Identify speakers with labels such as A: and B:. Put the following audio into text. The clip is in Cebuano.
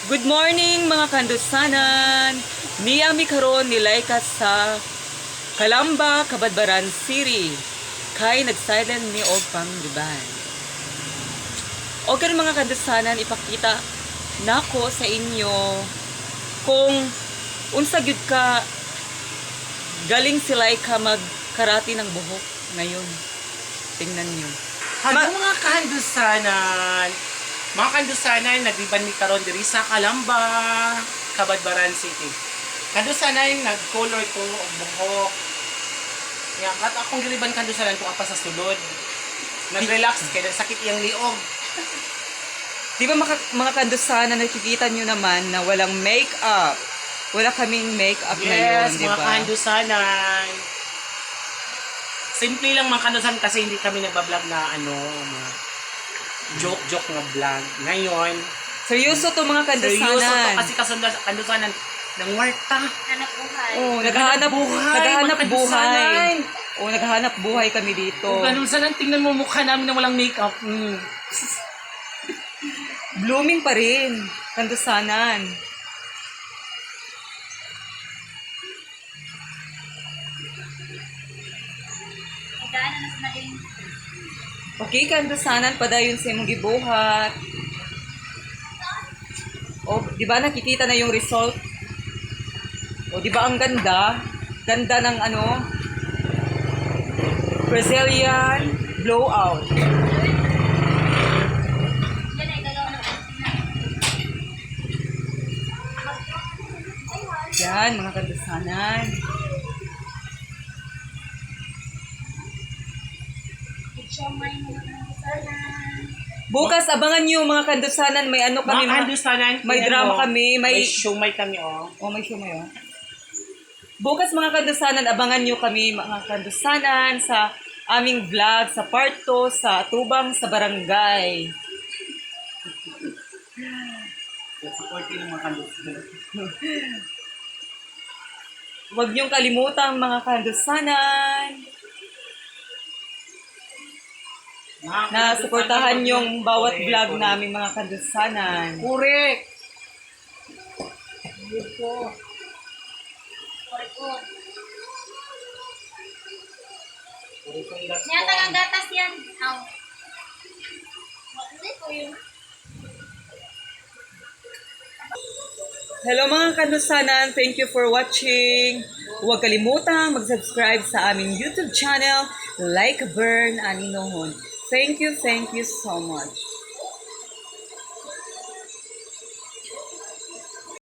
A: Good morning, mga kandusanan! Niami karon nilayka sa Kalamba, Cabadbaran City. Kay nag-silent ni og pangriban. O karon, mga kandusanan, ipakita nako sa inyo kung unsa gyud ka galing si Laika magkarati ng buhok ngayon. Tingnan niyo.
B: Hello, mga kahandusanan! Mga kandusanan, nagriban mi karon diri sa Kalamba, Cabadbaran City. Kandusanan, nag-color ko og buhok. Ya, kat akong giriban, kandusanan, ko pa sa sulod. Nag-relax kay sakit iyang liog.
A: Di ba mga kandusanan, nakikita nyo naman na walang make-up? Wala kaming make-up ngayon,
B: Yes,
A: di
B: mga
A: ba?
B: kahandusanan. Simple lang, mga kandusanan, kasi hindi kami nagba-vlog na ano, mga joke-joke nga vlog. Ngayon,
A: Seryoso to, mga kandusanan.
B: seryoso to kasi kandusanan ng warta.
C: Hanap buhay.
A: Oh, naghahanap
B: buhay,
A: naghahanap
B: mga
A: buhay.
B: kandusanan.
A: Oh, naghahanap buhay kami dito.
B: Kung ganun sana, tingnan mo mukha namin na walang makeup.
A: Blooming pa rin, kandusanan.
C: Daanan na sa naging
A: Okay, kandusanan, padayon sa imong gibuhat. Oh, di ba nakikita na yung result? Oh, di ba ang ganda? Ganda ng ano? Brazilian blowout.
C: Yan ay gagawa ng
A: Yan, mga kandusanan.
C: siomay, mga kandusanan.
A: Bukas, abangan nyo, mga kandusanan, may ano kami.
B: Mga kandusanan,
A: may
B: tingnan
A: drama
B: mo,
A: kami,
B: may siomay kami, oh.
A: Oh, may siomay, oh. Bukas, mga kandusanan, abangan nyo kami, mga kandusanan, sa aming vlog, sa part 2, sa Tubang sa Barangay.
B: Support ng mga kandusanan.
A: Huwag niyong kalimutan, mga kandusanan,
B: Mga
A: na
B: kandusanan,
A: suportahan yung bawat
B: correct,
A: vlog
B: correct.
A: namin, mga kandusanan.
B: Correct. Good po.
C: Korikot.
B: Correct ang last
C: Niyatag
B: ko.
C: ang gatas yan. Aw. Hindi ko yun.
A: Hello, mga kandusanan, thank you for watching. Huwag kalimutang mag-subscribe sa aming YouTube channel, Like Burn Aninohon. Thank you so much.